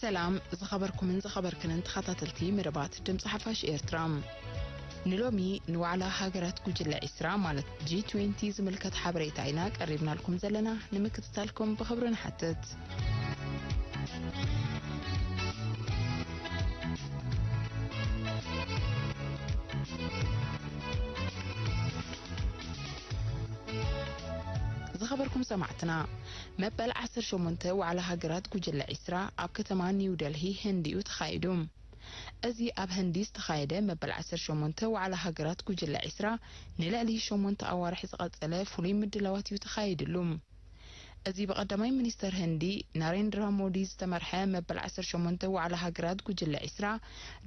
ሰላም ዝኸበርኩምን ዝኸበርክንን ተኸታተልቲ መደባት ድምፂ ሓፋሽ ኤርትራ። ንሎሚ ንዋዕላ ሃገራት ጉጅለ ዒስራ ማለት ጂ ትዌንቲ ዝምልከት ሓበሬታ ኢና ቀሪብናልኩም ዘለና፣ ንምክትታልኩም ብኽብሪ ንሓትት። ዝኸበርኩም ሰማዕትና፣ መበል ዓሰርተ ሸሞንተ ዋዕላ ሃገራት ጉጅለ ዒስራ ኣብ ከተማ ኒው ደልሂ ህንዲ እዩ ተኻይዱ። እዚ ኣብ ህንዲ ዝተኻየደ መበል ዓሰርተ ሸሞንተ ዋዕላ ሃገራት ጉጅለ ዒስራ ንልዕሊ ሸሞንተ ኣዋርሕ ዝቐጸለ ፍሉይ ምድላዋት እዩ ተኻይድሉ። እዚ ብቐዳማይ ሚኒስተር ህንዲ ናሬንድራ ሞዲ ዝተመርሐ መበል ዓሰርተ ሸሞንተ ዋዕላ ሃገራት ጉጅለ ዒስራ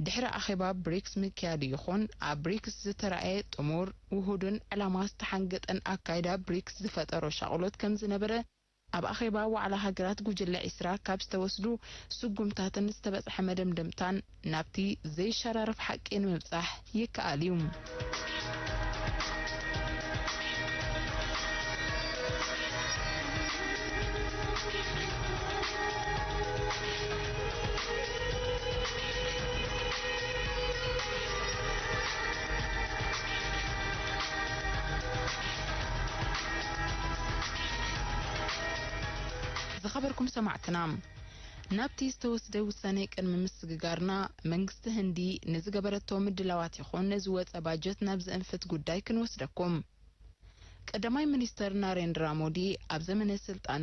ድሕሪ ኣኼባ ብሪክስ ምክያዱ ይኹን፣ ኣብ ብሪክስ ዝተራእየ ጥሙር፣ ውሁድን ዕላማ ዝተሓንገጠን ኣካይዳ ብሪክስ ዝፈጠሮ ሻቕሎት ከም ዝነበረ፣ ኣብ ኣኼባ ዋዕላ ሃገራት ጉጅለ ዒስራ ካብ ዝተወስዱ ስጉምታትን ዝተበጽሐ መደምደምታን ናብቲ ዘይሸራረፍ ሓቂ ንምብጻሕ ይከኣል እዩ። ዝኸበርኩም ሰማዕትና፣ ናብቲ ዝተወስደ ውሳኔ ቅድሚ ምስግጋርና፣ መንግስቲ ህንዲ ንዝገበረቶ ምድላዋት ይኹን ንዝወጸ ባጀት ናብ ዝእንፍት ጉዳይ ክንወስደኩም። ቀዳማይ ሚኒስተር ናሬንድራ ሞዲ ኣብ ዘመነ ስልጣኑ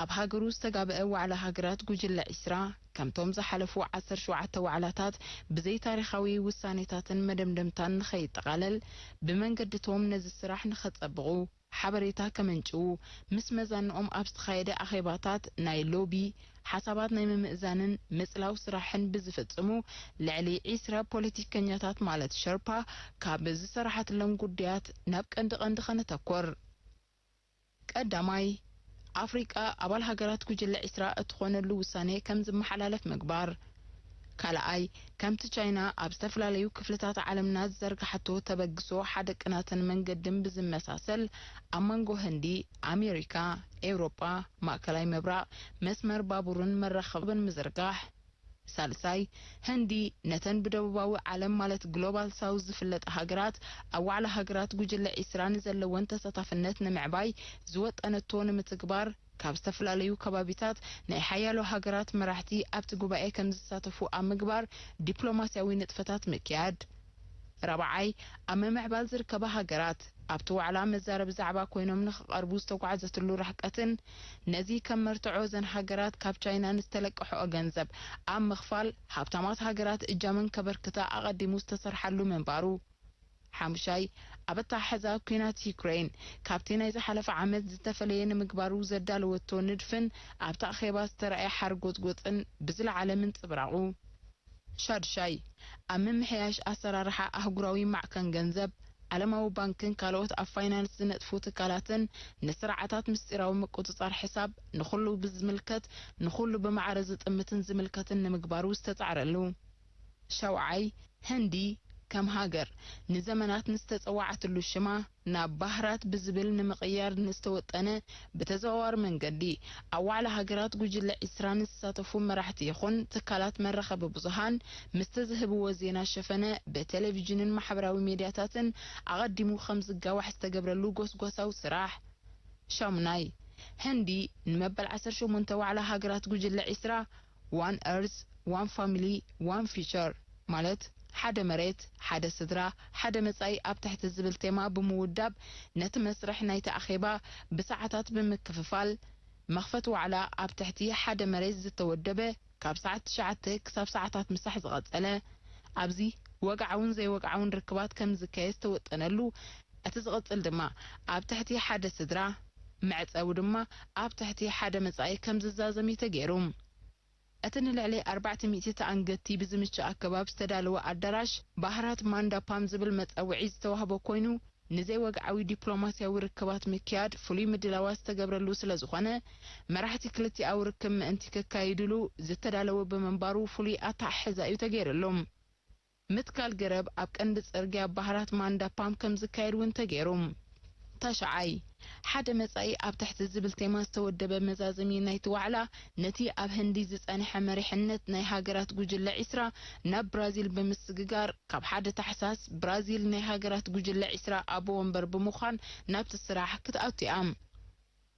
ኣብ ሃገሩ ዝተጋብአ ዋዕላ ሃገራት ጉጅለ ዒስራ፣ ከምቶም ዝሓለፉ ዓሰርተ ሸውዓተ ዋዕላታት ብዘይታሪኻዊ ውሳኔታትን መደምደምታን ንኸይጠቓለል፣ ብመንገድቶም ነዚ ስራሕ ንኸጸብቑ ሓበሬታ ከመንጭዉ፣ ምስ መዛንኦም ኣብ ዝተኻየደ ኣኼባታት ናይ ሎቢ፣ ሓሳባት ናይ ምምእዛንን ምጽላው ስራሕን ብዝፍጽሙ ልዕሊ ዒስራ ፖለቲከኛታት ማለት ሸርፓ ካብ ዝሰራሓትሎም ጉዳያት ናብ ቀንዲ ቀንዲ ከነተኩር። ቀዳማይ፣ ኣፍሪቃ ኣባል ሃገራት ጉጅለ ዒስራ እትኾነሉ ውሳኔ ከም ዝመሓላለፍ ምግባር። ካልኣይ፣ ከምቲ ቻይና ኣብ ዝተፈላለዩ ክፍልታት ዓለምና ዝዘርግሓቶ ተበግሶ ሓደ ቅናትን መንገድን ብዝመሳሰል ኣብ መንጎ ህንዲ፣ ኣሜሪካ፣ ኤውሮጳ፣ ማእከላይ ምብራቕ መስመር ባቡርን መራኸብን ምዝርጋሕ። ሳልሳይ፣ ህንዲ ነተን ብደቡባዊ ዓለም ማለት ግሎባል ሳውዝ ዝፍለጣ ሃገራት ኣብ ዋዕላ ሃገራት ጉጅለ ዒስራ ንዘለወን ተሳታፍነት ንምዕባይ ዝወጠነቶ ንምትግባር ካብ ዝተፈላለዩ ከባቢታት ናይ ሓያሎ ሃገራት መራሕቲ ኣብቲ ጉባኤ ከም ዝሳተፉ ኣብ ምግባር ዲፕሎማስያዊ ንጥፈታት ምክያድ። ራብዓይ፣ ኣብ ምምዕባል ዝርከባ ሃገራት ኣብቲ ዋዕላ መዛረቢ ዛዕባ ኮይኖም ንኽቐርቡ ዝተጓዕዘትሉ ርሕቀትን ነዚ ከም መርትዖ እዘን ሃገራት ካብ ቻይና ንዝተለቀሕኦ ገንዘብ ኣብ ምኽፋል ሃብታማት ሃገራት እጃመን ከበርክታ ኣቐዲሙ ዝተሰርሓሉ ምንባሩ። ሓሙሻይ፣ ኣብ ኣተሓሕዛ ኲናት ዩክሬን ካብቲ ናይ ዝሓለፈ ዓመት ዝተፈለየ ንምግባሩ ዘዳለወቶ ንድፍን ኣብቲ ኣኼባ ዝተራእየ ሓርጎጽጎጽን ብዝለዓለ ምንጽብራቑ። ሻድሻይ፣ ኣብ ምምሕያሽ ኣሰራርሓ ኣህጉራዊ ማዕከን ገንዘብ፣ ዓለማዊ ባንክን ካልኦት ኣብ ፋይናንስ ዝነጥፉ ትካላትን ንስርዓታት ምስጢራዊ ምቁጽጻር ሕሳብ ንኹሉ ብዝምልከት፣ ንኹሉ ብማዕረ ዝጥምትን ዝምልከትን ንምግባሩ ዝተጻዕረሉ። ሻውዓይ፣ ህንዲ ከም ሃገር ንዘመናት ንዝተጸዋዓትሉ ሽማ ናብ ባህራት ብዝብል ንምቕያር ንዝተወጠነ ብተዘዋዋሪ መንገዲ ኣብ ዋዕላ ሃገራት ጉጅለ ዒስራ ንዝሳተፉ መራሕቲ ይኹን ትካላት መራኸቢ ብዙሃን ምስቲ ዝህብዎ ዜና ሸፈነ ብቴሌቪዥንን ማሕበራዊ ሜድያታትን ኣቐዲሙ ከም ዝጋዋሕ ዝተገብረሉ ጎስጓሳዊ ስራሕ። ሻሙናይ፣ ህንዲ ንመበል ዓሰርተ ሸሞንተ ዋዕላ ሃገራት ጉጅለ ዒስራ ዋን ኤርዝ፣ ዋን ፋሚሊ፣ ዋን ፊውቸር ማለት ሓደ መሬት፣ ሓደ ስድራ፣ ሓደ መጻኢ ኣብ ትሕቲ ዝብል ቴማ ብምውዳብ ነቲ መስርሕ ናይቲ ኣኼባ ብሰዓታት ብምክፍፋል፣ መኽፈቲ ዋዕላ ኣብ ትሕቲ ሓደ መሬት ዝተወደበ ካብ ሰዓት ትሽዓተ ክሳብ ሰዓታት ምሳሕ ዝቐጸለ፣ ኣብዚ ወግዓውን ዘይወግዓውን ርክባት ከም ዝካየድ ዝተወጠነሉ፣ እቲ ዝቕጽል ድማ ኣብ ትሕቲ ሓደ ስድራ፣ መዕጸዊ ድማ ኣብ ትሕቲ ሓደ መጻኢ ከም ዝዛዘም እዩ ተገይሩ። እቲ ንልዕሊ ኣርባዕተ ሚእቲ ተኣንገድቲ ብዝምችእ ኣገባብ ዝተዳለወ ኣዳራሽ ባህራት ማንዳፓም ዝብል መጸውዒ ዝተዋህቦ ኮይኑ፣ ንዘይወግዓዊ ዲፕሎማስያዊ ርክባት ምክያድ ፍሉይ ምድላዋት ዝተገብረሉ ስለ ዝኾነ፣ መራሕቲ ክልቲኣዊ ርክብ ምእንቲ ክካይድሉ ዝተዳለወ ብምንባሩ ፍሉይ ኣተሓሕዛ እዩ ተገይርሉ። ምትካል ገረብ ኣብ ቀንዲ ጽርግያ ባህራት ማንዳፓም ከም ዝካየድ እውን ተገይሩ። ታሽዓይ፣ ሓደ መጻኢ ኣብ ትሕቲ ዝብል ቴማ ዝተወደበ መዛዘሚ ናይቲ ዋዕላ፣ ነቲ ኣብ ህንዲ ዝጸንሐ መሪሕነት ናይ ሃገራት ጉጅለ ዒስራ ናብ ብራዚል ብምስግጋር፣ ካብ ሓደ ታሕሳስ ብራዚል ናይ ሃገራት ጉጅለ ዒስራ ኣቦ ወንበር ብምዃን ናብቲ ስራሕ ክትኣቱ እያ።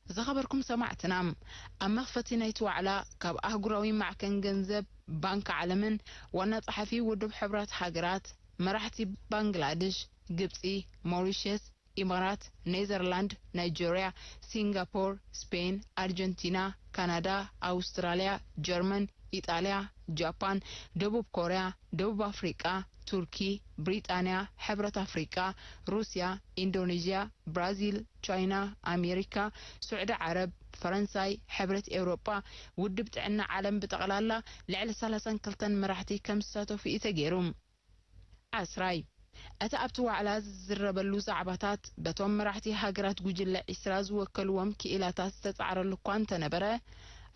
ዝኸበርኩም ሰማዕትና፣ ኣብ መኽፈቲ ናይቲ ዋዕላ ካብ ኣህጉራዊ ማዕከን ገንዘብ ባንክ ዓለምን ዋና ጸሓፊ ውድብ ሕቡራት ሃገራት፣ መራሕቲ ባንግላድሽ፣ ግብጺ፣ ሞሪሸስ፣ ኢማራት፣ ኔዘርላንድ፣ ናይጀርያ፣ ሲንጋፖር፣ ስፔን፣ ኣርጀንቲና፣ ካናዳ፣ ኣውስትራልያ፣ ጀርመን፣ ኢጣልያ፣ ጃፓን፣ ደቡብ ኮርያ፣ ደቡብ ኣፍሪቃ፣ ቱርኪ፣ ብሪጣንያ፣ ሕብረት ኣፍሪቃ፣ ሩስያ፣ ኢንዶኔዥያ፣ ብራዚል፣ ቻይና፣ ኣሜሪካ፣ ስዑዲ ዓረብ፣ ፈረንሳይ፣ ሕብረት ኤውሮጳ፣ ውድብ ጥዕና ዓለም ብጠቕላላ ልዕሊ ሰላሳን ክልተን መራሕቲ ከም ዝሳተፉ እዩ ተገይሩ። ዓስራይ፣ እቲ ኣብቲ ዋዕላ ዝዝረበሉ ዛዕባታት በቶም መራሕቲ ሃገራት ጉጅለ ዒስራ ዝወከልዎም ክኢላታት ዝተጻዕረሉ እኳ እንተነበረ፣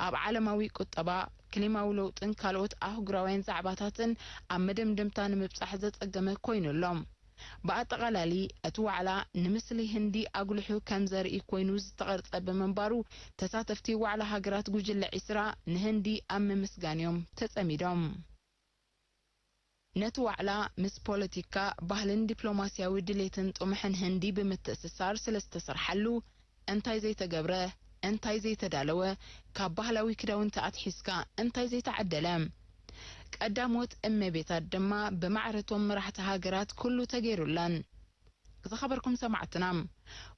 ኣብ ዓለማዊ ቁጠባ፣ ክሊማዊ ለውጥን ካልኦት ኣህጉራውያን ዛዕባታትን ኣብ መደምደምታ ንምብጻሕ ዘጸገመ ኮይኑ ኣሎ። ብኣጠቓላሊ፣ እቲ ዋዕላ ንምስሊ ህንዲ ኣጉሊሑ ከም ዘርኢ ኮይኑ ዝተቐርጸ ብምንባሩ፣ ተሳተፍቲ ዋዕላ ሃገራት ጉጅለ ዒስራ ንህንዲ ኣብ ምምስጋን እዮም ተጸሚዶም። ነቲ ዋዕላ ምስ ፖለቲካ፣ ባህልን ዲፕሎማስያዊ ድሌትን ጥሙሕን ህንዲ ብምትእስሳር ስለ ዝተሰርሓሉ፣ እንታይ ዘይተገብረ፣ እንታይ ዘይተዳለወ፣ ካብ ባህላዊ ክዳውንቲ ኣትሒዝካ እንታይ ዘይተዓደለ። ቀዳሞት እመቤታት ድማ ብማዕረቶም መራሕቲ ሃገራት ኩሉ ተገይሩለን። ዝኸበርኩም ሰማዕትና፣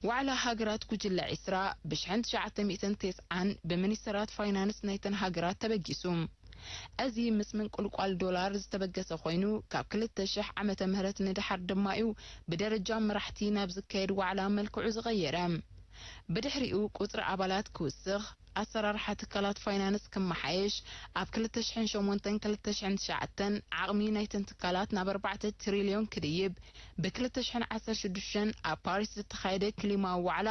ዋዕላ ሃገራት ጉጅለ ዒስራ ብሽሕን ትሽዓተ ሚእትን ተስዓን ብሚኒስተራት ፋይናንስ ናይተን ሃገራት ተበጊሱ። እዚ ምስ ምንቁልቋል ዶላር ዝተበገሰ ኮይኑ፣ ካብ ክልተ ሽሕ ዓመተ ምህረት ንደሓር ድማ እዩ ብደረጃ መራሕቲ ናብ ዝካየድ ዋዕላ መልክዑ ዝቐየረ። ብድሕሪኡ ቁጽሪ ኣባላት ክውስኽ፣ ኣሰራርሓ ትካላት ፋይናንስ ክመሓየሽ፣ ኣብ ክልተ ሽሕን ሸሞንተን ክልተ ሽሕን ትሽዓተን ዓቕሚ ናይተን ትካላት ናብ ኣርባዕተ ትሪልዮን ክድይብ፣ ብ ክልተ ሽሕን ዓሰርተ ሽዱሽተን ኣብ ፓሪስ ዝተኻየደ ክሊማዊ ዋዕላ፣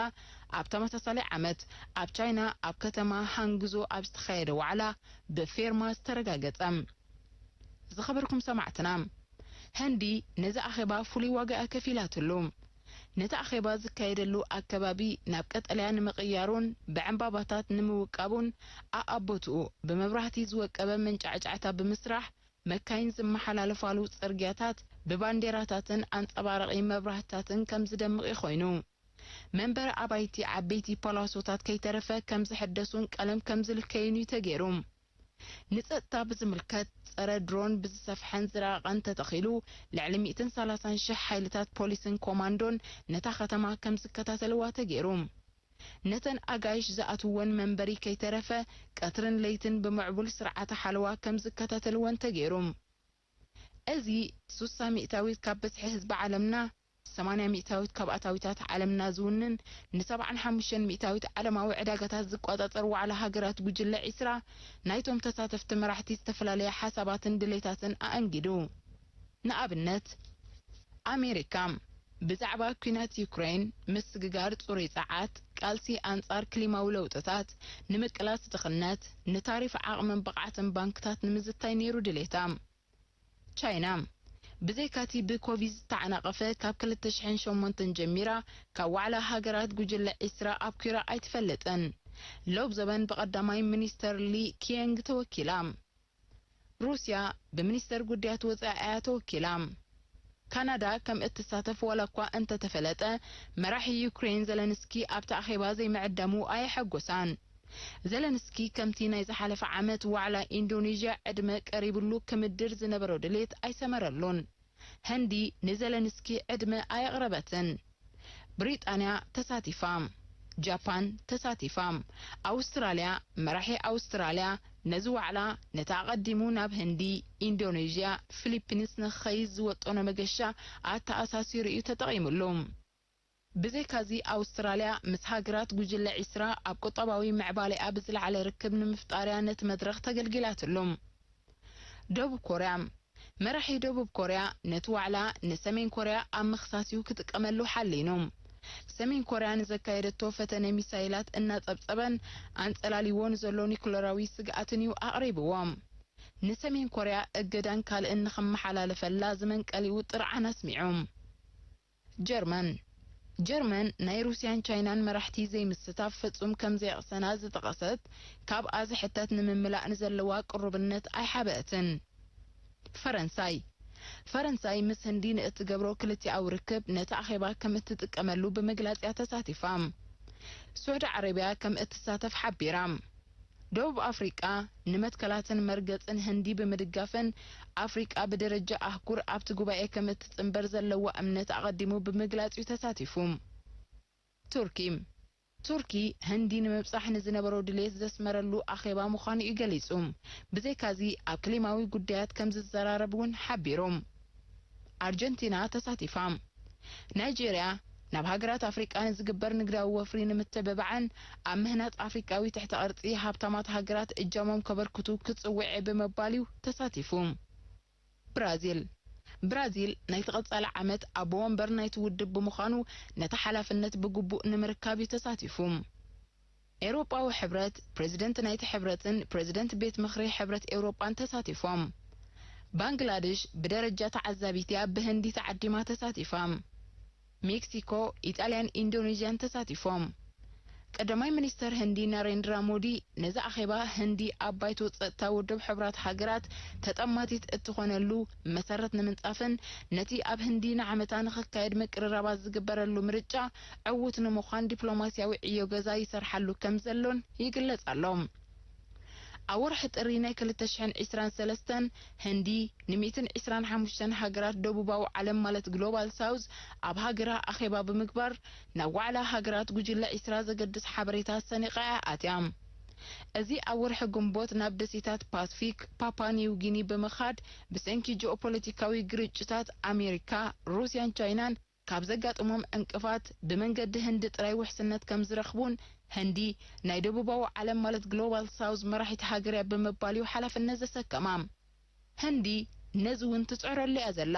ኣብ ተመሳሳሊ ዓመት ኣብ ቻይና ኣብ ከተማ ሃንግዞ ኣብ ዝተኻየደ ዋዕላ ብፌርማ ዝተረጋገጸ። ዝኸበርኩም ሰማዕትና፣ ህንዲ ነዚ ኣኼባ ፍሉይ ዋጋኣ ከፊላትሉ። ነቲ ኣኼባ ዝካየደሉ ኣከባቢ ናብ ቀጠልያ ንምቕያሩን ብዕምባባታት ንምውቃቡን፣ ኣኣቦትኡ ብመብራህቲ ዝወቀበ መንጫዕጫዕታ ብምስራሕ፣ መካይን ዝመሓላለፋሉ ጽርግያታት ብባንዴራታትን ኣንጸባራቒ መብራህትታትን ከም ዝደምቕ እዩ ኮይኑ። መንበሪ ኣባይቲ፣ ዓበይቲ ፓላሶታት ከይተረፈ ከም ዝሕደሱን ቀለም ከም ዝልከዩን እዩ ተገይሩ። ንጸጥታ ብዝምልከት፣ ጸረ ድሮን ብዝሰፍሐን ዝረቐቐን ተተኺሉ፣ ልዕሊ ሚእትን ሰላሳን ሽሕ ሓይልታት ፖሊስን ኮማንዶን ነታ ከተማ ከም ዝከታተልዋ ተገይሩ። ነተን ኣጋይሽ ዝኣትወን መንበሪ ከይተረፈ፣ ቀትርን ለይትን ብምዕቡል ስርዓተ ሓለዋ ከም ዝከታተልወን ተገይሩ። እዚ ሱሳ ሚእታዊት ካብ ብዝሒ ህዝቢ ዓለምና፣ ሰማንያ ሚእታዊት ካብ ኣታዊታት ዓለምና ዝውንን፣ ንሰብዓን ሓሙሽተን ሚእታዊት ዓለማዊ ዕዳጋታት ዝቆጻጸር ዋዕላ ሃገራት ጉጅለ ዒስራ፣ ናይቶም ተሳተፍቲ መራሕቲ ዝተፈላለየ ሓሳባትን ድሌታትን ኣኣንጊዱ። ንኣብነት፣ ኣሜሪካ ብዛዕባ ኲናት ዩክሬን፣ ምስግጋር ጽሩይ ጸዓት፣ ቃልሲ ኣንጻር ክሊማዊ ለውጥታት፣ ንምቅላስ ድኽነት፣ ንታሪፍ ዓቕምን ብቕዓትን ባንክታት ንምዝታይ ነይሩ ድሌታ። ቻይና ብዘይካቲ ብኮቪድ ዝተዓናቐፈ፣ ካብ ክልተ ሽሕን ሸሞንተን ጀሚራ ካብ ዋዕላ ሃገራት ጉጅለ ዒስራ ኣብኲራ ኣይትፈልጥን። ሎብ ዘበን ብቐዳማይ ሚኒስተር ሊ ኪየንግ ተወኪላ። ሩስያ ብሚኒስተር ጉዳያት ወጻኢ እያ ተወኪላ። ካናዳ ከም እትሳተፍ ዋላ እኳ እንተተፈለጠ፣ መራሒ ዩክሬን ዘለንስኪ ኣብቲ ኣኼባ ዘይምዕዳሙ ኣየሐጎሳን። ዘለንስኪ ከምቲ ናይ ዝሓለፈ ዓመት ዋዕላ ኢንዶኔዥያ ዕድመ ቀሪብሉ ክምድር ዝነበሮ ድሌት ኣይሰመረሉን። ህንዲ ንዘለንስኪ ዕድመ ኣየቕረበትን። ብሪጣንያ ተሳቲፋ። ጃፓን ተሳቲፋ። ኣውስትራልያ፣ መራሒ ኣውስትራልያ ነዚ ዋዕላ ነቲ ኣቐዲሙ ናብ ህንዲ፣ ኢንዶኔዥያ፣ ፊሊፒንስ ንክኸይድ ዝወጠኖ መገሻ ኣተኣሳሲሩ እዩ ተጠቒምሉ። ብዘይካዚ ኣውስትራልያ ምስ ሃገራት ጉጅለ ዒስራ ኣብ ቁጠባዊ ምዕባሌኣ ብዝለዓለ ርክብ ንምፍጣርያ ነቲ መድረኽ ተገልጊላትሉ። ደቡብ ኮርያ፣ መራሒ ደቡብ ኮርያ ነቲ ዋዕላ ንሰሜን ኮርያ ኣብ ምኽሳስ እዩ ክጥቀመሉ ሓሊኑ። ሰሜን ኮርያ ንዘካየደቶ ፈተነ ሚሳይላት እናጸብጸበን ኣንጸላልይዎ ንዘሎ ኒኩለራዊ ስግኣትን እዩ ኣቕሪብዎ። ንሰሜን ኮርያ እገዳን ካልእን ንኽመሓላለፈላ ዝመንቀሊኡ ጥርዓን ኣስሚዑ። ጀርመን፣ ጀርመን ናይ ሩስያን ቻይናን መራሕቲ ዘይምስታፍ ፍጹም ከም ዘየቕሰና ዝጠቐሰት፣ ካብኣ ዝሕተት ንምምላእ ንዘለዋ ቅሩብነት ኣይሓበአትን። ፈረንሳይ ፈረንሳይ ምስ ህንዲ ንእትገብሮ ክልቲኣዊ ርክብ ነቲ ኣኼባ ከም እትጥቀመሉ ብምግላጽ እያ ተሳቲፋ። ስዑዲ ዓረብያ ከም እትሳተፍ ሓቢራ። ደቡብ ኣፍሪቃ ንመትከላትን መርገጽን ህንዲ ብምድጋፍን ኣፍሪቃ ብደረጃ ኣህጉር ኣብቲ ጉባኤ ከም እትጽንበር ዘለዋ እምነት ኣቐዲሙ ብምግላጽ እዩ ተሳቲፉ። ቱርኪ ቱርኪ ህንዲ ንምብጻሕ ንዝነበሮ ድሌት ዘስመረሉ ኣኼባ ምዃኑ እዩ ገሊጹ። ብዘይካዚ ኣብ ክሊማዊ ጉዳያት ከም ዝዘራረብ እውን ሓቢሩ። ኣርጀንቲና ተሳቲፋ። ናይጄርያ ናብ ሃገራት ኣፍሪቃ ንዝግበር ንግዳዊ ወፍሪ ንምትብባዕን ኣብ ምህናጽ ኣፍሪቃዊ ትሕተ ቅርጺ ሃብታማት ሃገራት እጃሞም ከበርክቱ ክጽውዕ ብምባል እዩ ተሳቲፉ። ብራዚል ብራዚል ናይቲ ቀጻሊ ዓመት ኣቦ ወንበር ናይቲ ውድብ ብምዃኑ ነቲ ሓላፍነት ብግቡእ ንምርካብ እዩ ተሳቲፉ። ኤውሮጳዊ ሕብረት ፕሬዚደንት ናይቲ ሕብረትን ፕሬዚደንት ቤት ምኽሪ ሕብረት ኤውሮጳን ተሳቲፎም። ባንግላድሽ ብደረጃ ተዓዛቢት እያ ብህንዲ ተዓዲማ ተሳቲፋ። ሜክሲኮ፣ ኢጣልያን ኢንዶኔዥያን ተሳቲፎም። ቀዳማይ ሚኒስተር ህንዲ ናሬንድራ ሞዲ ነዚ ኣኼባ ህንዲ ኣብ ባይቶ ጸጥታ ውድብ ሕቡራት ሃገራት ተጠማቲት እትኾነሉ መሰረት ንምንጻፍን ነቲ ኣብ ህንዲ ንዓመታ ንኽካየድ ምቅርራባት ዝግበረሉ ምርጫ ዕዉት ንምዃን ዲፕሎማስያዊ ዕዮ ገዛ ይሰርሓሉ ከም ዘሎን ይግለጽ ኣሎ። ኣብ ወርሒ ጥሪ ናይ ክልተ ሽሕን ዕስራን ሰለስተን ህንዲ ን ሚእትን ዕስራን ሓሙሽተን ሃገራት ደቡባዊ ዓለም ማለት ግሎባል ሳውዝ ኣብ ሃገራ ኣኼባ ብምግባር ናብ ዋዕላ ሃገራት ጉጅለ ዒስራ ዘገድስ ሓበሬታ ሰኒቓ እያ ኣትያ። እዚ ኣብ ወርሒ ግንቦት ናብ ደሴታት ፓስፊክ ፓፓ ኒው ጊኒ ብምኻድ ብሰንኪ ጂኦፖለቲካዊ ግርጭታት ኣሜሪካ፣ ሩስያን ቻይናን ካብ ዘጋጥሞም ዕንቅፋት ብመንገዲ ህንዲ ጥራይ ውሕስነት ከም ዝረኽቡን ህንዲ ናይ ደቡባዊ ዓለም ማለት ግሎባል ሳውዝ መራሒት ሃገር እያ ብምባል እዩ ሓላፍነት ዘሰከማ። ህንዲ ነዚ እውን ትጽዕረሉ እያ ዘላ።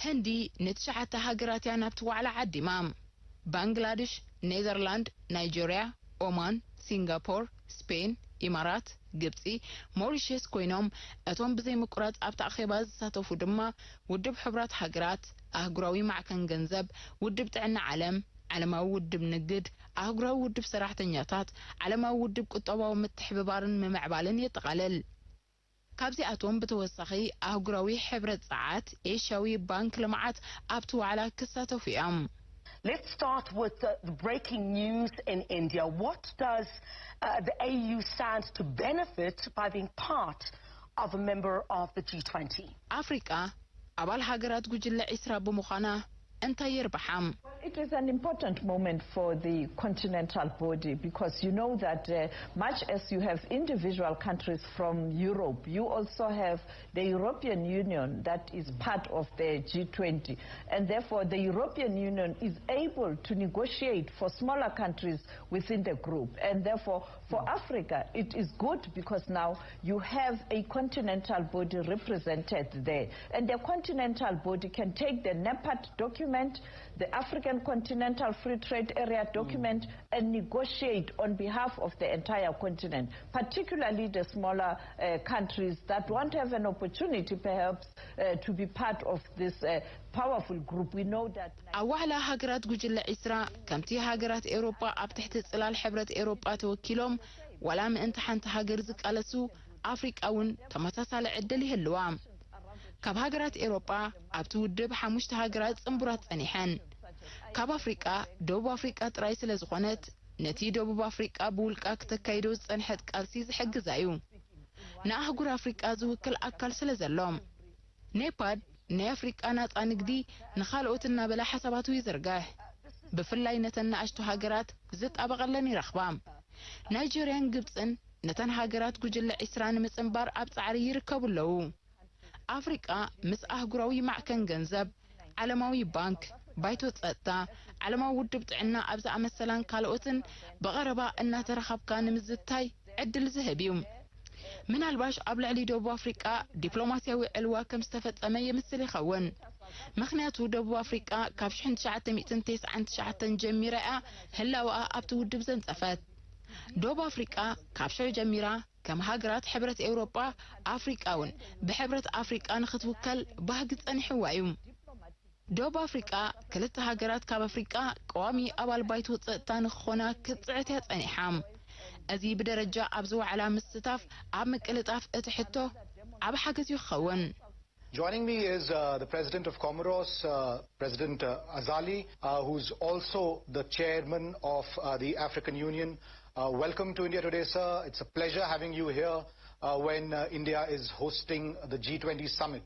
ህንዲ ንትሽዓተ ሃገራት እያ ናብቲ ዋዕላ ዓዲማ። ባንግላድሽ፣ ኔዘርላንድ፣ ናይጀርያ፣ ኦማን፣ ሲንጋፖር፣ ስፔን፣ ኢማራት፣ ግብጺ፣ ሞሪሸስ ኮይኖም እቶም ብዘይ ምቁራጽ ኣብቲ ኣኼባ ዝሳተፉ ድማ ውድብ ሕቡራት ሃገራት፣ ኣህጉራዊ ማዕከን ገንዘብ፣ ውድብ ጥዕና ዓለም፣ ዓለማዊ ውድብ ንግድ፣ ኣህጉራዊ ውድብ ሰራሕተኛታት፣ ዓለማዊ ውድብ ቁጠባዊ ምትሕብባርን ምምዕባልን የጠቓልል። ካብዚኣቶም ብተወሳኺ ኣህጉራዊ ሕብረት ጸዓት፣ ኤሽያዊ ባንክ ልምዓት ኣብቲ ዋዕላ ክሳተፉ እዮም። Let's start with the, the breaking news in India. What does uh, the A U stand to benefit by being part of a member of the G twenty? ኣፍሪቃ ኣባል ሃገራት ጉጅለ ዒስራ ብምዃና እንታይ የርብሓ? It is an important moment for the continental body because you know that uh, much as you have individual countries from Europe, you also have the European Union that is part of the G twenty. And therefore, the European Union is able to negotiate for smaller countries within the group. And therefore, for Africa, it is good because now you have a continental body represented there. And the continental body can take the NEPAD document, the African Continental Free Trade Area document, and negotiate on behalf of the entire continent, particularly the smaller uh, countries that won't have an opportunity, perhaps, uh, to be part of this uh, powerful group. We know that. ኣብ ዋዕላ ሃገራት ጉጅለ ዒስራ፣ ከምቲ ሃገራት ኤውሮጳ ኣብ ትሕቲ ጽላል ሕብረት ኤውሮጳ ተወኪሎም፣ ዋላ ምእንቲ ሓንቲ ሃገር ዝቃለሱ፣ ኣፍሪቃ እውን ተመሳሳሊ ዕድል ይህልዋ። ካብ ሃገራት ኤውሮጳ ኣብቲ ውድብ ሓሙሽተ ሃገራት ጽንቡራት ጸኒሐን። ካብ ኣፍሪቃ ደቡብ ኣፍሪቃ ጥራይ ስለ ዝኾነት፣ ነቲ ደቡብ ኣፍሪቃ ብውልቃ ክተካይዶ ዝጸንሐት ቃልሲ ዝሕግዛ እዩ። ንኣህጉር ኣፍሪቃ ዝውክል ኣካል ስለ ዘሎ። ኔፓድ ናይ ኣፍሪቃ ናጻ ንግዲ ንኻልኦት እናበለ ሓሳባቱ ይዝርግሕ። ብፍላይ ነተን ንኣሽቱ ሃገራት ዝጣበቐለን ይረኽባ። ናይጀርያን ግብጽን ነተን ሃገራት ጉጅለ ዒስራ ንምጽንባር ኣብ ጻዕሪ ይርከቡ ኣለዉ። ኣፍሪቃ ምስ ኣህጉራዊ ማዕከን ገንዘብ፣ ዓለማዊ ባንክ፣ ባይቶ ጸጥታ፣ ዓለማዊ ውድብ ጥዕና ኣብ ዝኣመሰላን ካልኦትን ብቐረባ እናተራኸብካ ንምዝታይ ዕድል ዝህብ እዩ። ምናልባሽ ኣብ ልዕሊ ደቡብ ኣፍሪቃ ዲፕሎማስያዊ ዕልዋ ከም ዝተፈጸመ ይምስል ይኸውን። ምኽንያቱ ደቡብ ኣፍሪቃ ካብ ሽሕን ትሽዓተ ሚእትን ተስዓን ትሽዓተን ጀሚራ እያ ህላወኣ ኣብቲ ውድብ ዘንጸፈት። ደቡብ ኣፍሪቃ ካብ ሽዑ ጀሚራ ከም ሃገራት ሕብረት ኤውሮጳ ኣፍሪቃ እውን ብሕብረት ኣፍሪቃ ንኽትውከል ባህጊ ጸኒሕዋ እዩ። ደቡብ ኣፍሪቃ፣ ክልተ ሃገራት ካብ ኣፍሪቃ ቀዋሚ ኣባል ባይቶ ጸጥታ ንክኾና ክትጽዕት እያ ጸኒሓ። እዚ ብደረጃ ኣብዚ ዋዕላ ምስታፍ ኣብ ምቅልጣፍ እቲ ሕቶ ዓቢ ሓገዝ እዩ ክኸውን። Joining me is uh, the President of Comoros, uh, President uh, Azali, uh, who's also the chairman of uh, the African Union. Uh, welcome to India Today, sir. It's a pleasure having you here uh, when uh, India is hosting the G twenty summit.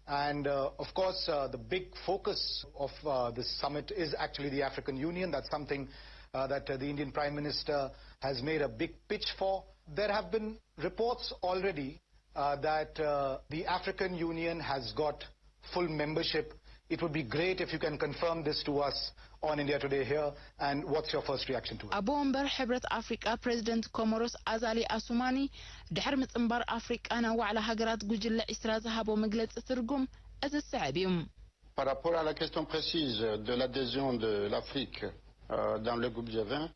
And uh, of course, uh, the big focus of uh, this summit is actually the African Union. That's something uh, that uh, the Indian Prime Minister has made a big pitch for. There have been reports already uh, that uh, the African Union has got full membership. It would be great if you can confirm this to us on India Today here. And what's your first reaction to it? ኣቦ ወንበር ሕብረት ኣፍሪቃ ፕሬዚደንት ኮሞሮስ ኣዛሊ ኣሱማኒ ድሕሪ ምጽንባር ኣፍሪቃ ናብ ዋዕላ ሃገራት ጉጅለ ዒስራ ዝሃቦ መግለጺ ትርጉም እዚ ዝስዕብ እዩ። Par rapport à la question précise de l'adhésion de l'Afrique euh, dans le groupe G vingt,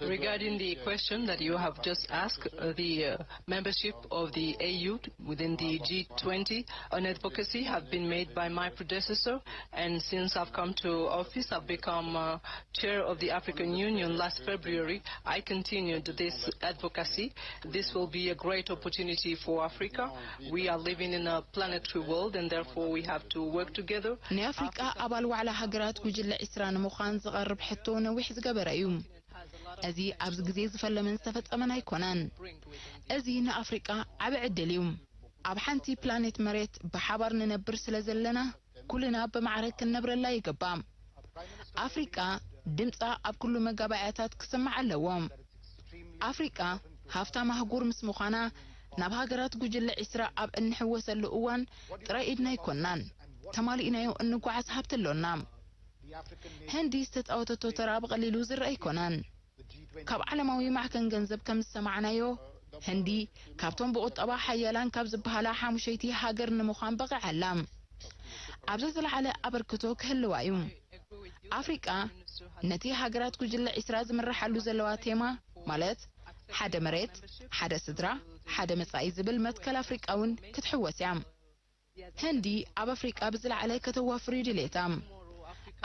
Regarding the question that you have just asked, uh, the uh, membership of the A U within the G twenty on advocacy have been made by my predecessor, and since I've come to office, I've become uh, chair of the African Union last February. I continued this advocacy. This will be a great opportunity for Africa. We are living in a planetary world, and therefore we have to work together. ናይ ኣፍሪቃ ኣባል ዋዕላ ሃገራት ጉጅለ ዒስራ ንምዃን ዝቐርብ ሕቶ ነዊሕ ዝገበረ እዩ። እዚ ኣብዚ ግዜ ዝፈለመን ዝተፈጸመን ኣይኮነን። እዚ ንኣፍሪቃ ዓቢ ዕድል እዩ። ኣብ ሓንቲ ፕላኔት መሬት ብሓባር ንነብር ስለ ዘለና፣ ኩልና ብማዕረ ክንነብረላ ይግባእ። ኣፍሪቃ ድምጻ ኣብ ኩሉ መጋባእያታት ክስማዕ ኣለዎ። ኣፍሪቃ ሃፍታም ኣህጉር ምስ ምዃና፣ ናብ ሃገራት ጉጅለ ዒስራ ኣብ እንሕወሰሉ እዋን ጥራይ ኢድና ኣይኮናን ተማሊእናዮ እንጓዓዝ ሃብቲ ኣሎና። ህንዲ ዝተጻወተቶ ተራ ብቐሊሉ ዝረአ ኣይኮነን። ካብ ዓለማዊ ማዕከን ገንዘብ ከም ዝሰማዕናዮ፣ ህንዲ ካብቶም ብቁጠባ ሓያላን ካብ ዝበሃላ ሓሙሸይቲ ሃገር ንምዃን በቒዓ ኣላ። ኣብዚ ዝለዓለ ኣበርክቶ ክህልዋ እዩ። ኣፍሪቃ ነቲ ሃገራት ጉጅለ ዒስራ ዝምርሓሉ ዘለዋ ቴማ፣ ማለት ሓደ መሬት፣ ሓደ ስድራ፣ ሓደ መጻኢ ዝብል መትከል ኣፍሪቃ እውን ክትሕወስ እያ። ህንዲ ኣብ ኣፍሪቃ ብዝለዓለ ከተዋፍር እዩ ድሌታ።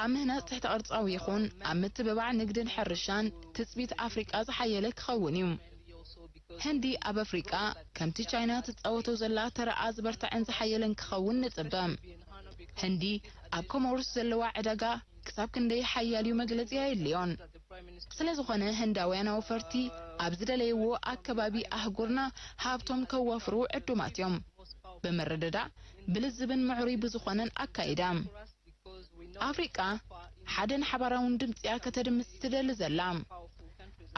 ኣብ ምህናጽ ትሕተ ቅርጻዊ ይኹን ኣብ ምትብባዕ ንግድን ሕርሻን ትጽቢት ኣፍሪቃ ዝሓየለ ክኸውን እዩ። ህንዲ ኣብ ኣፍሪቃ ከምቲ ቻይና ትጻወቶ ዘላ ተራኣ ዝበርትዐን ዝሓየለን ክኸውን ንጽበ። ህንዲ ኣብ ኮሞሮስ ዘለዋ ዕዳጋ ክሳብ ክንደይ ሓያል እዩ መግለጺ ኣየድልዮን። ስለ ዝኾነ ህንዳውያን ኣውፈርቲ ኣብ ዝደለይዎ ኣከባቢ ኣህጉርና ሃብቶም ከዋፍሩ ዕዱማት እዮም። ብምርድዳእ ብልዝብን ምዕሩይ ብዝኾነን ኣካይዳ። ኣፍሪቃ ሓደን ሓባራውን ድምጺያ ከተድምጽ ትደሊ ዘላ።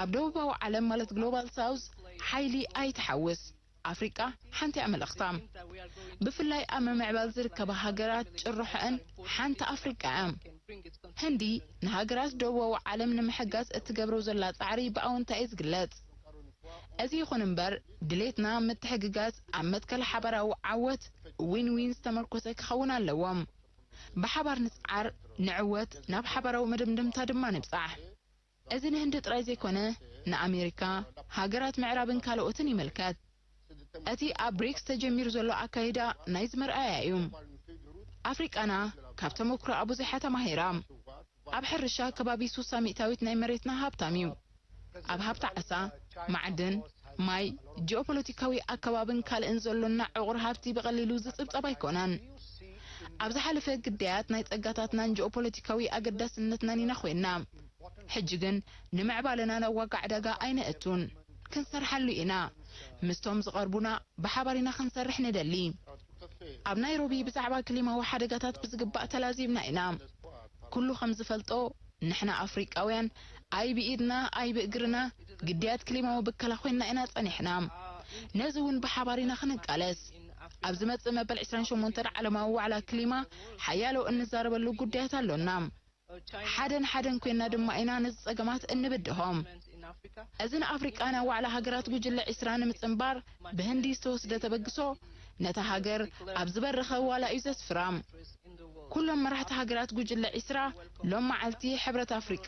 ኣብ ደቡባዊ ዓለም ማለት ግሎባል ሳውዝ ሓይሊ ኣይትሓውስ። ኣፍሪቃ ሓንቲ እያ መልእኽታ። ብፍላይ ኣብ ምምዕባል ዝርከባ ሃገራት ጭርሖአን ሓንቲ ኣፍሪቃ እያ። ህንዲ ንሃገራት ደቡባዊ ዓለም ንምሕጋዝ እትገብሮ ዘላ ጻዕሪ ብኣወንታ እዩ ዝግለጽ። እዚ ይኹን እምበር ድሌትና ምትሕግጋዝ ኣብ መትከል ሓባራዊ ዓወት ዊን ዊን ዝተመርኮሰ ክኸውን ኣለዎ። ብሓባር ንጽዓር፣ ንዕወት፣ ናብ ሓባራዊ መደምደምታ ድማ ንብጻሕ። እዚ ንህንዲ ጥራይ ዘይኮነ ንኣሜሪካ፣ ሃገራት ምዕራብን ካልኦትን ይምልከት። እቲ ኣብ ብሪክስ ተጀሚሩ ዘሎ ኣካይዳ ናይዚ መርኣያ እዩ። ኣፍሪቃና ካብ ተመኩሮኣ ብዙሓ ተማሂራ። ኣብ ሕርሻ ከባቢ ሱሳ ሚእታዊት ናይ መሬትና ሃብታም እዩ። ኣብ ሃብቲ ዓሳ፣ ማዕድን፣ ማይ፣ ጂኦፖለቲካዊ ኣከባብን ካልእን ዘሎና ዕቑር ሃብቲ ብቐሊሉ ዝጽብጸብ ኣይኮነን። ኣብ ዝሓለፈ ግዳያት ናይ ጸጋታትናን ጂኦፖለቲካዊ ኣገዳስነትናን ኢና ኮይንና። ሕጂ ግን ንምዕባለና ናብ ዋጋ ዕዳጋ ኣይነእቱን። ክንሰርሓሉ ኢና። ምስቶም ዝቐርቡና ብሓባር ኢና ክንሰርሕ ንደሊ። ኣብ ናይሮቢ ብዛዕባ ክሊማዊ ሓደጋታት ብዝግባእ ተላዚብና ኢና። ኩሉ ከም ዝፈልጦ ንሕና ኣፍሪቃውያን ኣይ ብኢድና ኣይ ብእግርና ግዳያት ክሊማዊ ብከላ ኮይንና ኢና ጸኒሕና። ነዚ እውን ብሓባር ኢና ክንቃለስ። ኣብ ዝመጽእ መበል ዕስራን ሸሞንተን ዓለማዊ ዋዕላ ክሊማ ሓያሎ እንዛረበሉ ጉዳያት ኣሎና። ሓደን ሓደን ኮይና ድማ ኢና ነዚ ጸገማት እንብድሆ። እዚ ንኣፍሪቃ ናብ ዋዕላ ሃገራት ጉጅለ ዕስራ ንምጽንባር ብህንዲ ዝተወስደ ተበግሶ ነታ ሃገር ኣብ ዝበረኸ ዋላ እዩ ዘስፍራ። ኩሎም መራሕቲ ሃገራት ጉጅለ ዕስራ ሎም መዓልቲ ሕብረት ኣፍሪቃ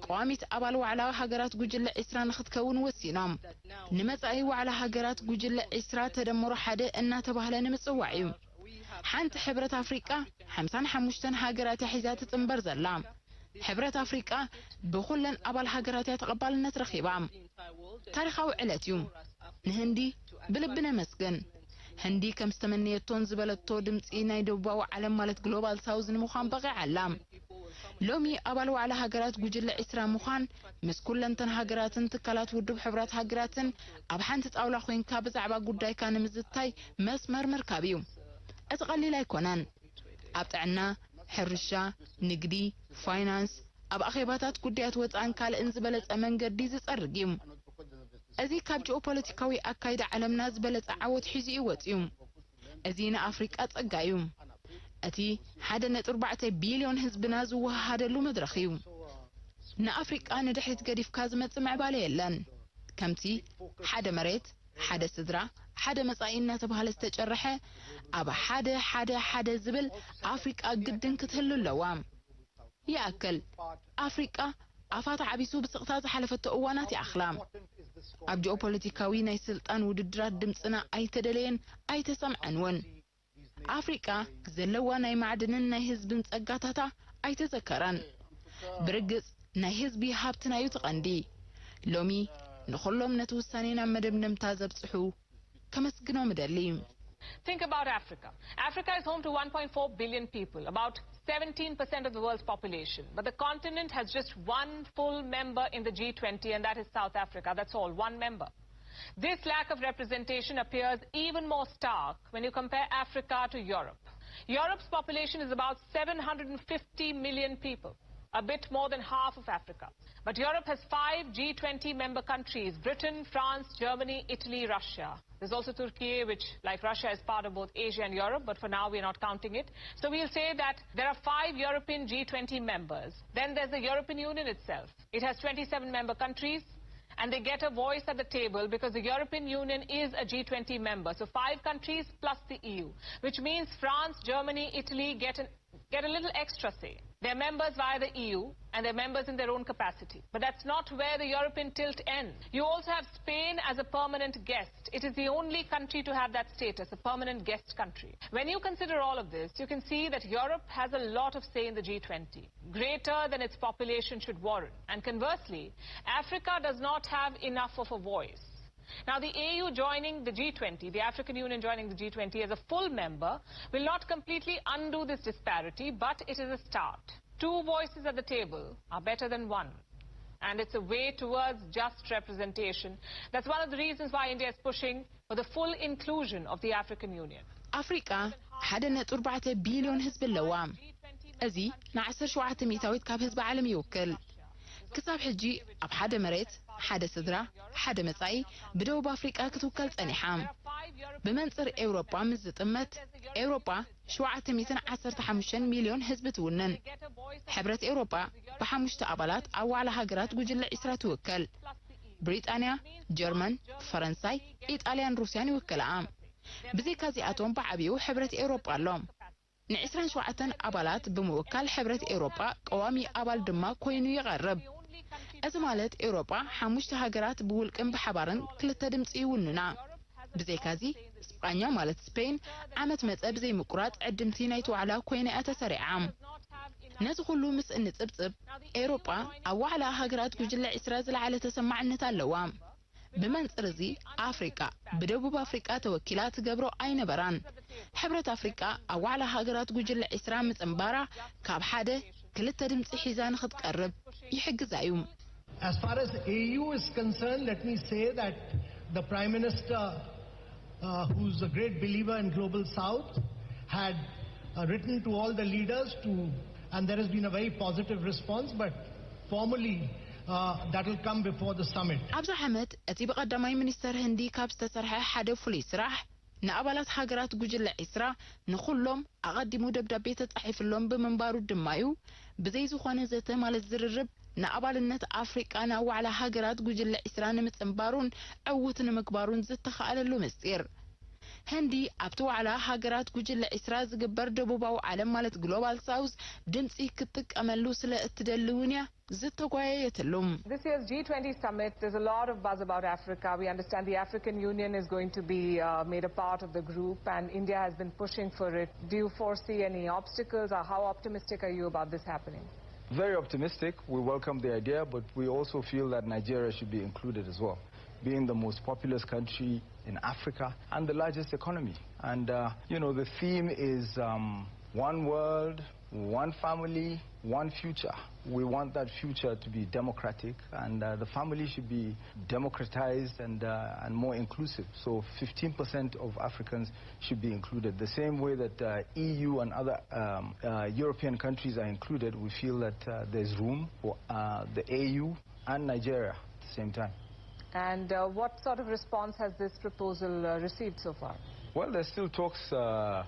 ቀዋሚት ኣባል ዋዕላ ሃገራት ጉጅለ ዕስራ ንክትከውን ወሲኖም። ንመጻኢ ዋዕላ ሃገራት ጉጅለ ዕስራ ተደምሮ ሓደ እናተባህለ ንምጽዋዕ እዩ። ሓንቲ ሕብረት ኣፍሪቃ ሓምሳን ሓሙሽተን ሃገራት እያ ሒዛ ትጽንበር ዘላ። ሕብረት ኣፍሪቃ ብኹለን ኣባል ሃገራት እያ ተቐባልነት ረኺባ። ታሪኻዊ ዕለት እዩ። ንህንዲ ብልቢ ነመስግን። ህንዲ ከም ዝተመነየቶን ዝበለቶ ድምፂ ናይ ደቡባዊ ዓለም ማለት ግሎባል ሳውዝ ንምዃን በቒዓ ኣላ። ሎሚ ኣባል ዋዕላ ሃገራት ጉጅለ ዒስራ ምዃን ምስ ኩለንተን ሃገራትን ትካላት ውድብ ሕቡራት ሃገራትን ኣብ ሓንቲ ጣውላ ኮይንካ ብዛዕባ ጉዳይካ ንምዝታይ መስመር ምርካብ እዩ። እቲ ቀሊል ኣይኮነን። ኣብ ጥዕና፣ ሕርሻ፣ ንግዲ፣ ፋይናንስ፣ ኣብ ኣኼባታት ጉዳያት ወፃእን ካልእን ዝበለፀ መንገዲ ዝፀርግ እዩ። እዚ ካብ ጂኦፖለቲካዊ ኣካይዳ ዓለምና ዝበለፀ ዓወት ሒዙ እዩ ወፂኡ። እዚ ንኣፍሪቃ ጸጋ እዩ። እቲ ሓደ ነጥቢ ኣርባዕተ ቢልዮን ህዝብና ዝወሃሃደሉ መድረኽ እዩ። ንኣፍሪቃ ንድሕሪት ገዲፍካ ዝመጽእ ምዕባለ የለን። ከምቲ ሓደ መሬት፣ ሓደ ስድራ፣ ሓደ መጻኢ እናተባህለ ዝተጨርሐ፣ ኣብ ሓደ ሓደ ሓደ ዝብል ኣፍሪቃ ግድን ክትህሉ ኣለዋ። ይኣክል፣ ኣፍሪቃ ኣፋ ተዓቢሱ ብስቕታ ዝሓለፈቶ እዋናት ይኣኽላ። ኣብ ጂኦፖለቲካዊ ናይ ስልጣን ውድድራት ድምጽና ኣይተደለየን ኣይተሰምዐን እውን። ኣፍሪቃ ዘለዋ ናይ ማዕድንን ናይ ህዝብን ጸጋታታ ኣይተዘከረን። ብርግጽ ናይ ህዝቢ ሃብትና እዩ እቲ ቀንዲ። ሎሚ ንኹሎም ነቲ ውሳኔ ናብ መደምደምታ ዘብጽሑ ከመስግኖም እደሊ። Think about Africa. Africa is home to one point four billion people, about seventeen percent of the world's population. But the continent has just one full member in the G twenty, and that is South Africa. That's all, one member. This lack of representation appears even more stark when you compare Africa to Europe. Europe's population is about seven hundred and fifty million people, a bit more than half of Africa. But Europe has five G twenty member countries: Britain, France, Germany, Italy, Russia. There's also Turkey, which, like Russia, is part of both Asia and Europe, but for now we're not counting it. So we'll say that there are five European G twenty members. Then there's the European Union itself. It has twenty-seven member countries, and they get a voice at the table because the European Union is a G twenty member. So five countries plus the E U, which means France, Germany, Italy get an get a little extra say. They're members via the E U and they're members in their own capacity. But that's not where the European tilt ends. You also have Spain as a permanent guest. It is the only country to have that status, a permanent guest country. When you consider all of this, you can see that Europe has a lot of say in the G twenty, greater than its population should warrant. And conversely, Africa does not have enough of a voice. Now, the A U joining the G twenty, the African Union joining the G twenty as a full member, will not completely undo this disparity, but it is a start. Two voices at the table are better than one. And it's a way towards just representation. That's one of the reasons why India is pushing for the full inclusion of the African Union. ኣፍሪቃ ሓደ ነጥቢ ኣርባዕተ ቢልዮን ህዝቢ ኣለዋ። እዚ ን ዓሰርተ ሸውዓተ ሚእታዊት ካብ ህዝቢ ዓለም ይውክል። ክሳብ ሕጂ ኣብ ሓደ መሬት፣ ሓደ ስድራ፣ ሓደ መጻኢ ብደቡብ ኣፍሪቃ ክትውከል ጸኒሓ። ብመንጽር ኤውሮጳ ምስ ዝጥመት፣ ኤውሮጳ ሸውዓተ ሚእትን ዓሰርተ ሓሙሽተን ሚልዮን ህዝቢ ትውንን። ሕብረት ኤውሮጳ ብሓሙሽተ ኣባላት ኣብ ዋዕላ ሃገራት ጉጅለ ዒስራ ትውከል። ብሪጣንያ፣ ጀርመን፣ ፈረንሳይ፣ ኢጣልያን ሩስያን ይውክልኣ። ብዘይካ እዚኣቶም ብዓቢኡ ሕብረት ኤውሮጳ ኣሎ። ንዒስራን ሸውዓተን ኣባላት ብምውካል ሕብረት ኤውሮጳ ቀዋሚ ኣባል ድማ ኮይኑ ይቐርብ። እዚ ማለት ኤውሮጳ ሓሙሽተ ሃገራት ብውልቅን ብሓባርን ክልተ ድምጺ ይውንና። ብዘይካዚ ስጳኛ ማለት ስፔን ዓመት መጸ ብዘይምቁራጽ ዕድምቲ ናይቲ ዋዕላ ኮይና እያ ተሰሪዓ። ነዚ ኩሉ ምስ እንጽብጽብ ኤውሮጳ ኣብ ዋዕላ ሃገራት ጉጅለ ዒስራ ዝለዓለ ተሰማዕነት ኣለዋ። ብመንጽር እዚ ኣፍሪቃ ብደቡብ ኣፍሪቃ ተወኪላ ትገብሮ ኣይነበራን። ሕብረት ኣፍሪቃ ኣብ ዋዕላ ሃገራት ጉጅለ ዒስራ ምጽንባራ ካብ ሓደ ክልተ ድምጺ ሒዛ ንኽትቀርብ ይሕግዛ እዩ። As far as A U is concerned, let me say that the Prime Minister, uh, who's a great believer in Global South, had uh, written to all the leaders to, and there has been a very positive response, but formally uh, that will come before the summit. ኣብዚ ዓመት እቲ ብቐዳማይ ሚኒስተር ህንዲ ካብ ዝተሰርሐ ሓደ ፍሉይ ስራሕ ንኣባላት ሃገራት ጉጅለ ዒስራ ንኹሎም ኣቐዲሙ ደብዳቤ ተጻሒፍሎም ብምንባሩ ድማ እዩ። ብዘይ ዝኾነ ዘተ ማለት ዝርርብ ንኣባልነት ኣፍሪቃ ናብ ዋዕላ ሃገራት ጉጅለ ዒስራ ንምጽንባሩን ዕዉት ንምግባሩን ዝተኻእለሉ ምስጢር። ህንዲ ኣብቲ ዋዕላ ሃገራት ጉጅለ ዒስራ ዝግበር ደቡባዊ ዓለም ማለት ግሎባል ሳውዝ ድምፂ ክትጥቀመሉ ስለ እትደሊ እውን እያ ዝተጓየየትሉ። This year's G twenty summit, there's a lot of buzz about Africa. We understand the African Union is going to be uh, made a part of the group, and India has been pushing for it. Do you foresee any obstacles, or how optimistic are you about this happening? Very optimistic. We welcome the idea, but we also feel that Nigeria should be included as well, being the most populous country in Africa and the largest economy. And, uh, you know, the theme is um, one world, one family, one future. We want that future to be democratic, and uh, the family should be democratized and, uh, and more inclusive. So fifteen percent of Africans should be included, the same way that uh, E U and other um, uh, European countries are included. We feel that uh, there's room for uh, the A U and Nigeria at the same time. And uh, what sort of response has this proposal uh, received so far? Well, there's still talks uh,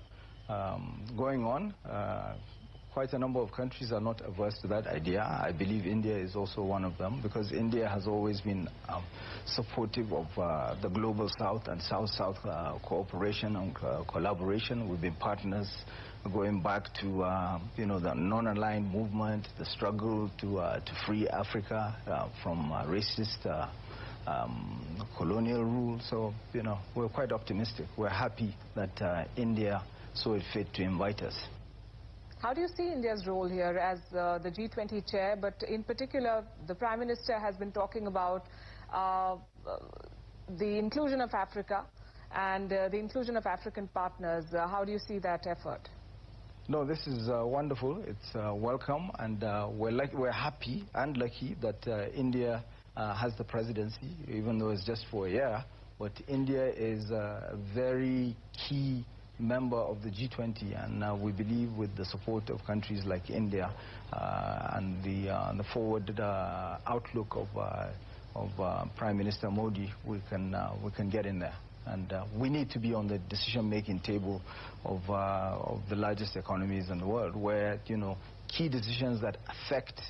um, going on. Uh, quite a number of countries are not averse to that idea. I believe India is also one of them, because India has always been um, supportive of uh, the global South and South-South uh, cooperation and uh, collaboration. We've been partners going back to uh, you know, the non-aligned movement, the struggle to uh, to free Africa uh, from uh, racist uh, um, colonial rule. So, you know, we're quite optimistic. We're happy that uh, India saw it fit to invite us. How do you see India's role here as uh, the G twenty chair? But in particular, the Prime Minister has been talking about uh, the inclusion of Africa and uh, the inclusion of African partners. Uh, how do you see that effort? No, this is uh, wonderful. It's uh, welcome, and uh, we're, luck- we're happy and lucky that uh, India uh, has the presidency, even though it's just for a year. But India is a very key member of the G twenty, and uh, we believe, with the support of countries like India uh, and the, uh, the forward uh, outlook of, uh, of uh, Prime Minister Modi, we can, uh, we can get in there. And uh, we need to be on the decision-making table of, uh, of the largest economies in the world, where, you know, key decisions that affect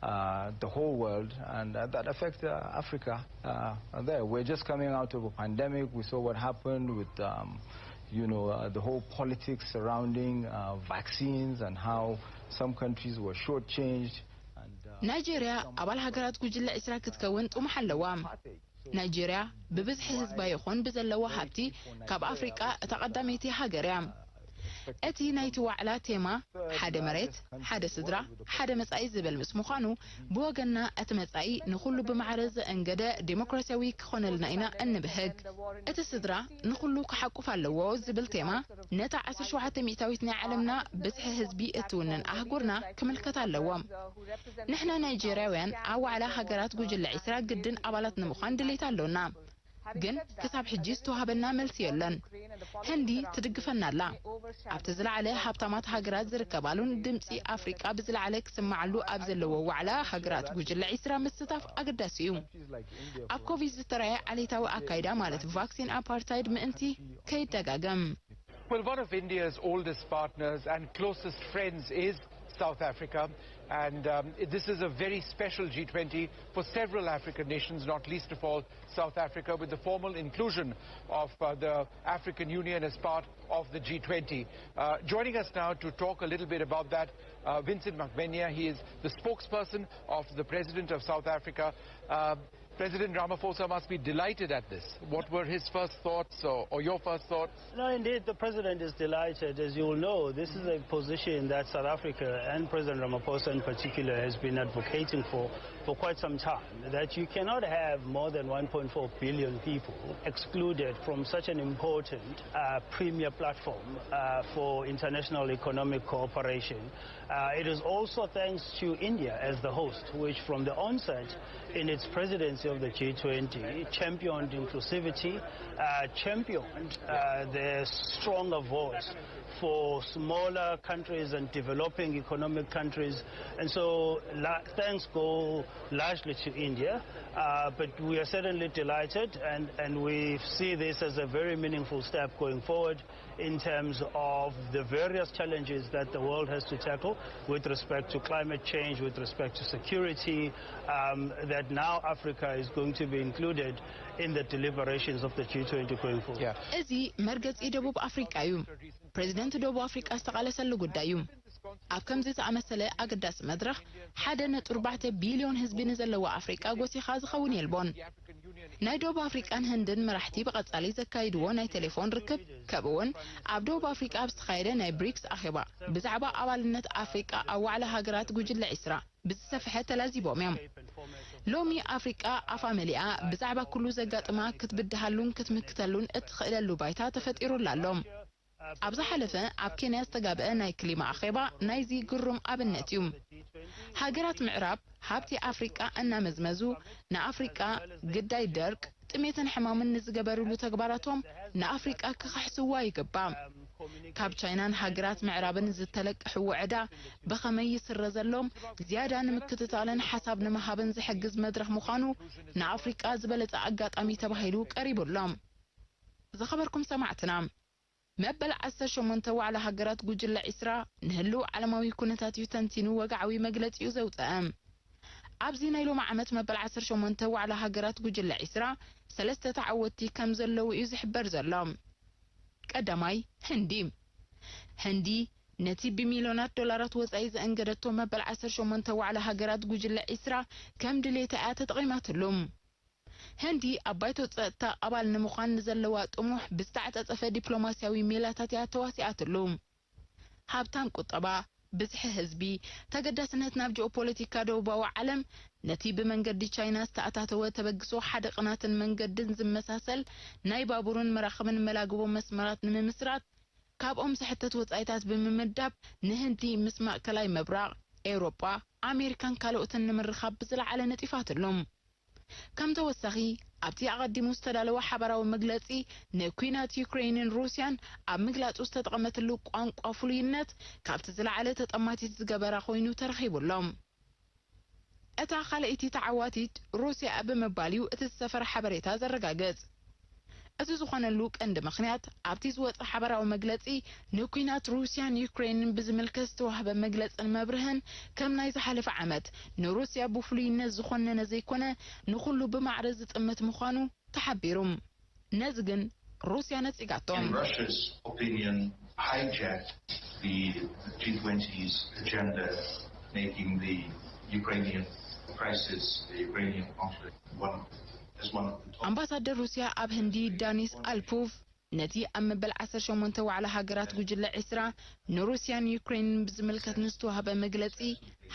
uh, the whole world and uh, that affect uh, Africa uh, are there. We're just coming out of a pandemic. We saw what happened with, um, you know, uh, the whole politics surrounding uh, vaccines and how some countries were shortchanged. And, uh, ናይጄርያ ኣባል ሃገራት ጉጅለ ዒስራ ክትከውን ጥሙሕ ኣለዋ። ናይጄርያ ብብዝሒ ህዝባ ይኹን ብዘለዎ ሃብቲ ካብ ኣፍሪቃ እታ ቀዳመይቲ ሃገር እያ። እቲ ናይቲ ዋዕላ ቴማ ሓደ መሬት፣ ሓደ ስድራ፣ ሓደ መጻኢ ዝብል ምስ ምዃኑ፣ ብወገንና እቲ መጻኢ ንኹሉ ብማዕረ ዘእንገደ ዴሞክራሲያዊ ክኾነልና ኢና እንብህግ። እቲ ስድራ ንኹሉ ክሓቁፍ ኣለዎ ዝብል ቴማ ነታ ዓሰርተ ሸውዓተ ሚእታዊት ናይ ዓለምና ብዝሒ ህዝቢ እትውንን ኣህጉርና ክምልከት ኣለዎ። ንሕና ናይጄርያውያን ኣብ ዋዕላ ሃገራት ጉጅለ ዒስራ ግድን ኣባላት ንምዃን ድሌት ኣሎና። ግን ክሳብ ሕጂ ዝተዋህበና መልሲ የለን። ህንዲ ትድግፈና ኣላ። ኣብቲ ዝለዓለ ሃብታማት ሃገራት ዝርከባሉን ድምፂ ኣፍሪቃ ብዝለዓለ ክስማዓሉ ኣብ ዘለዎ ዋዕላ ሃገራት ጉጅለ ዒስራ ምስታፍ ኣገዳሲ እዩ። ኣብ ኮቪድ ዝተራየ ዓሌታዊ ኣካይዳ ማለት ቫክሲን ኣፓርታይድ ምእንቲ ከይደጋገም። Well, one of India's oldest partners and closest friends is South Africa. And um, this is a very special G twenty for several African nations, not least of all South Africa, with the formal inclusion of uh, the African Union as part of the G twenty. Uh, joining us now to talk a little bit about that, uh, Vincent Magwenya. He is the spokesperson of the President of South Africa. Uh, President Ramaphosa must be delighted at this. What were his first thoughts or, or your first thoughts? No, indeed, the president is delighted. As you all know, this is a position that South Africa and President Ramaphosa in particular has been advocating for for quite some time, that you cannot have more than one point four billion people excluded from such an important uh, premier platform uh, for international economic cooperation. Uh, it is also thanks to India as the host, which from the onset in its presidency of the G twenty championed inclusivity, uh, championed uh, the stronger voice for smaller countries and developing economic countries. And so la- thanks go largely to India, uh, but we are certainly delighted, and, and we see this as a very meaningful step going forward in terms of the various challenges that the world has to tackle with respect to climate change, with respect to security, um, that now Africa is going to be included in the deliberations of the G twenty going forward. Yeah. እዚ መርገጺ ደቡብ ኣፍሪቃ እዩ። ፕሬዚደንት ደቡብ ኣፍሪቃ ዝተቓለሰሉ ጉዳይ እዩ። ኣብ ከምዚ ዝኣመሰለ ኣገዳሲ መድረኽ ሓደ ነጥቢ ኣርባዕተ ቢልዮን ህዝቢ ንዘለዋ ኣፍሪቃ ጎሲኻ ዝኸውን የልቦን። ናይ ደቡብ ኣፍሪቃን ህንድን መራሕቲ ብቐጻሊ ዘካይድዎ ናይ ቴሌፎን ርክብ፣ ከምኡውን ኣብ ደቡብ ኣፍሪቃ ኣብ ዝተኻየደ ናይ ብሪክስ ኣኼባ ብዛዕባ ኣባልነት ኣፍሪቃ ኣብ ዋዕላ ሃገራት ጉጅለ ዒስራ ብዝሰፍሐ ተላዚቦም እዮም። ሎሚ ኣፍሪቃ ኣፋ መሊኣ ብዛዕባ ኩሉ ዘጋጥማ ክትብድሃሉን ክትምክተሉን እትኽእለሉ ባይታ ተፈጢሩላ ኣሎ። ኣብ ዝሓለፈ ኣብ ኬንያ ዝተጋብአ ናይ ክሊማ ኣኼባ ናይዚ ግሩም ኣብነት እዩ። ሃገራት ምዕራብ ሃብቲ ኣፍሪቃ እናመዝመዙ ንኣፍሪቃ ግዳይ ደርቅ፣ ጥሜትን ሕማምን ንዝገበርሉ ተግባራቶም ንኣፍሪቃ ክኽሕስዋ ይግባእ። ካብ ቻይናን ሃገራት ምዕራብን ዝተለቅሕዎ ዕዳ ብኸመይ ይስረዘሎም ዝያዳ ንምክትታልን ሓሳብ ንምሃብን ዝሕግዝ መድረኽ ምዃኑ ንኣፍሪቃ ዝበለጸ ኣጋጣሚ ተባሂሉ ቀሪቡ ኣሎ። ዝኸበርኩም ሰማዕትና፣ መበል ዓሰርተ ሸሞንተ ዋዕላ ሃገራት ጉጅለ ዒስራ ንህልው ዓለማዊ ኩነታት እዩ ተንቲኑ ወግዓዊ መግለጺኡ ዘውጽአ። ኣብዚ ናይ ሎሚ ዓመት መበል ዓሰርተ ሸሞንተ ዋዕላ ሃገራት ጉጅለ ዒስራ ሰለስተ ተዓወትቲ ከም ዘለዉ እዩ ዝሕበር ዘሎ። ቀዳማይ፣ ህንዲ። ህንዲ ነቲ ብሚልዮናት ዶላራት ወጻኢ ዘእንገደቶ መበል ዓሰርተ ሸሞንተ ዋዕላ ሃገራት ጉጅለ ዒስራ ከም ድሌታ እያ ተጠቒማትሉ። ህንዲ ኣብ ባይቶ ጸጥታ ኣባል ንምዃን ንዘለዋ ጥሙሕ ብዝተዓጻጸፈ ዲፕሎማስያዊ ሜላታት እያ ተዋሲኣትሉ። ሃብታም ቁጠባ፣ ብዝሒ ህዝቢ፣ ተገዳስነት ናብ ጂኦፖለቲካ ደቡባዊ ዓለም፣ ነቲ ብመንገዲ ቻይና ዝተኣታተወ ተበግሶ ሓደ ቅናትን መንገድን ዝመሳሰል ናይ ባቡርን መራኽብን መላግቦ መስመራት ንምምስራት፣ ካብኦም ዝሕተት ወጻኢታት ብምምዳብ ንህንዲ ምስ ማእከላይ ምብራቕ፣ ኤውሮጳ፣ ኣሜሪካን ካልኦትን ንምርኻብ ብዝለዓለ ነጢፋትሉ። ከም ተወሳኺ፣ ኣብቲ ኣቐዲሙ ዝተዳለወ ሓባራዊ መግለጺ፣ ንኲናት ዩክረይንን ሩስያን ኣብ ምግላጹ ዝተጠቐመትሉ ቋንቋ ፍሉይነት ካብቲ ዝለዓለ ተጠማቲት ዝገበራ ኮይኑ ተረኺቡ ኣሎ። እታ ካልኣይቲ ተዓዋቲት ሩስያ ብምባል እዩ እቲ ዝሰፈረ ሓበሬታ ዘረጋግጽ። እዚ ዝኾነሉ ቀንዲ ምኽንያት፣ ኣብቲ ዝወጸ ሓባራዊ መግለጺ፣ ንኲናት ሩስያን ዩክሬንን ብዝምልከት ዝተዋህበ መግለጽን መብርህን፣ ከም ናይ ዝሓለፈ ዓመት፣ ንሩስያ ብፍሉይነት ዝኾነነ ዘይኮነ፣ ንኹሉ ብማዕረ ዝጥምት ምዃኑ ተሓቢሩ። ነዚ ግን ሩስያ ነጺጋቶ። In Russia's opinion, hijacked the G twenty's agenda, making the Ukrainian crisis, the Ukrainian conflict, one as one of the top. ኣምባሳደር ሩስያ ኣብ ህንዲ ዳኒስ ኣልፖቭ ነቲ ኣብ መበል ዓሰርተ ሸሞንተ ዋዕላ ሃገራት ጉጅለ ዒስራ ንሩስያን ዩክሬንን ብዝምልከት ንዝተዋህበ መግለጺ፣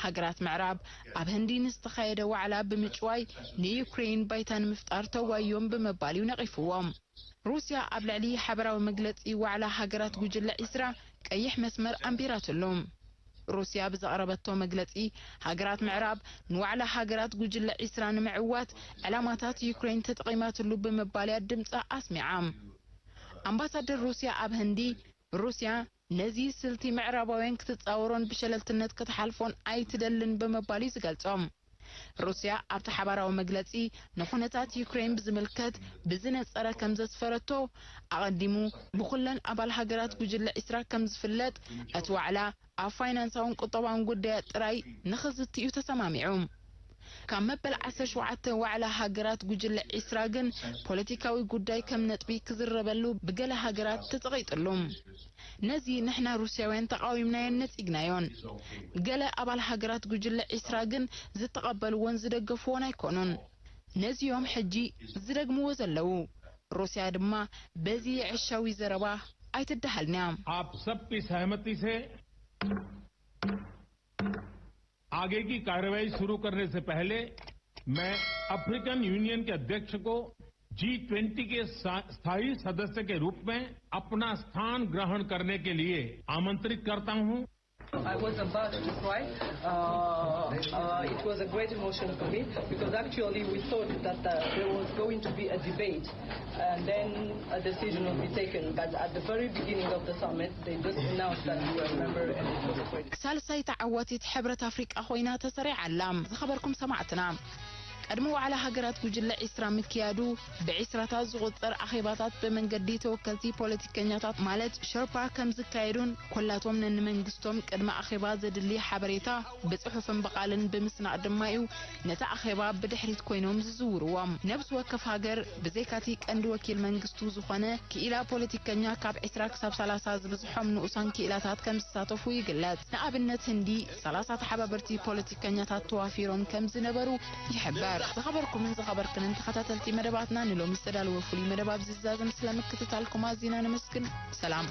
ሃገራት ምዕራብ ኣብ ህንዲ ንዝተኻየደ ዋዕላ ብምጭዋይ ንዩክሬን ባይታ ንምፍጣር ተዋዮም ብምባል እዩ ነቒፍዎ። ሩስያ ኣብ ልዕሊ ሓበራዊ መግለጺ ዋዕላ ሃገራት ጉጅለ ዒስራ ቀይሕ መስመር ኣንቢራትሉ። ሩስያ ብዘቕረበቶ መግለጺ፣ ሃገራት ምዕራብ ንዋዕላ ሃገራት ጉጅለ ዒስራ ንምዕዋት ዕላማታት ዩክሬን ተጠቒማትሉ ብምባል እያ ድምጻ ኣስሚዓ። ኣምባሳደር ሩስያ ኣብ ህንዲ፣ ሩስያ ነዚ ስልቲ ምዕራባውያን ክትጻወሮን ብሸለልትነት ክትሓልፎን ኣይትደልን ብምባል እዩ ዝገልጾ። ሩስያ ኣብቲ ሓባራዊ መግለጺ፣ ንኹነታት ዩክሬን ብዝምልከት ብዝነጸረ ከም ዘስፈረቶ፣ ኣቐዲሙ ብኹለን ኣባል ሃገራት ጉጅለ ዒስራ ከም ዝፍለጥ፣ እቲ ዋዕላ ኣብ ፋይናንሳውን ቁጠባውን ጉዳያት ጥራይ ንኽዝቲ እዩ ተሰማሚዑ። ካብ መበል ዓሰርተ ሸውዓተ ዋዕላ ሃገራት ጉጅለ ዒስራ ግን፣ ፖለቲካዊ ጉዳይ ከም ነጥቢ ክዝረበሉ ብገለ ሃገራት ተጸቒጥሉ። ነዚ ንሕና ሩስያውያን ተቓዊምናዮን ነጺግናዮን። ገለ ኣባል ሃገራት ጉጅለ ዒስራ ግን ዝተቐበልዎን ዝደገፍዎን ኣይኮኑን። ነዚዮም ሕጂ ዝደግምዎ ዘለዉ። ሩስያ ድማ በዚ የዕሻዊ ዘረባ ኣይትደሃልን እያ። आप सबकी सहमति से आगे की कार्रवाई शुरू करने से पहले मैं अफ्रीकन यूनियन के अध्यक्ष को जी ट्वेंटी के सा- स्थायी सदस्य के रूप में अपना स्थान ग्रहण करने के लिए आमंत्रित करता हूं। I was about to cry. Uh, uh, it was a great emotion for me because actually we thought that uh, there was going to be a debate and then a decision will be taken. But at the very beginning of the summit, they just announced that we were a member and it was a great. ሳልሳይቲ ዓዋቲት ሕብረት ኣፍሪቃ ኮይና ተሰሪዓ ኣላ። ዝኸበርኩም ሰማዕትና፣ ቀድሚ ዋዕላ ሃገራት ጉጅለ ዒስራ ምክያዱ፣ ብዒስራታት ዝቑጸር ኣኼባታት ብመንገዲ ተወከልቲ ፖለቲከኛታት ማለት ሸርፓ ከም ዝካየዱን፣ ኮላቶም ነንመንግስቶም ቅድሚ ኣኼባ ዘድሊ ሓበሬታ ብጽሑፍን ብቓልን ብምስናቕ ድማ እዩ ነቲ ኣኼባ ብድሕሪት ኮይኖም ዝዝውርዎ። ነብሲ ወከፍ ሃገር ብዘይካቲ ቀንዲ ወኪል መንግስቱ ዝኾነ ክኢላ ፖለቲከኛ ካብ ዒስራ ክሳብ ሰላሳ ዝበዝሖም ንኡሳን ክኢላታት ከም ዝሳተፉ ይግለጽ። ንኣብነት ህንዲ ሰላሳ ተሓባበርቲ ፖለቲከኛታት ተዋፊሮም ከም ዝነበሩ ይሕበር። ዝኸበርኩምን ዝኸበርክንን ተኸታተልቲ መደባትና፣ ንሎሚ ዝተዳለወ ፍሉይ መደብ ኣብዚ ዝዛዘም። ስለ ምክትታልኩም ኣዚና ነመስግን። ሰላም።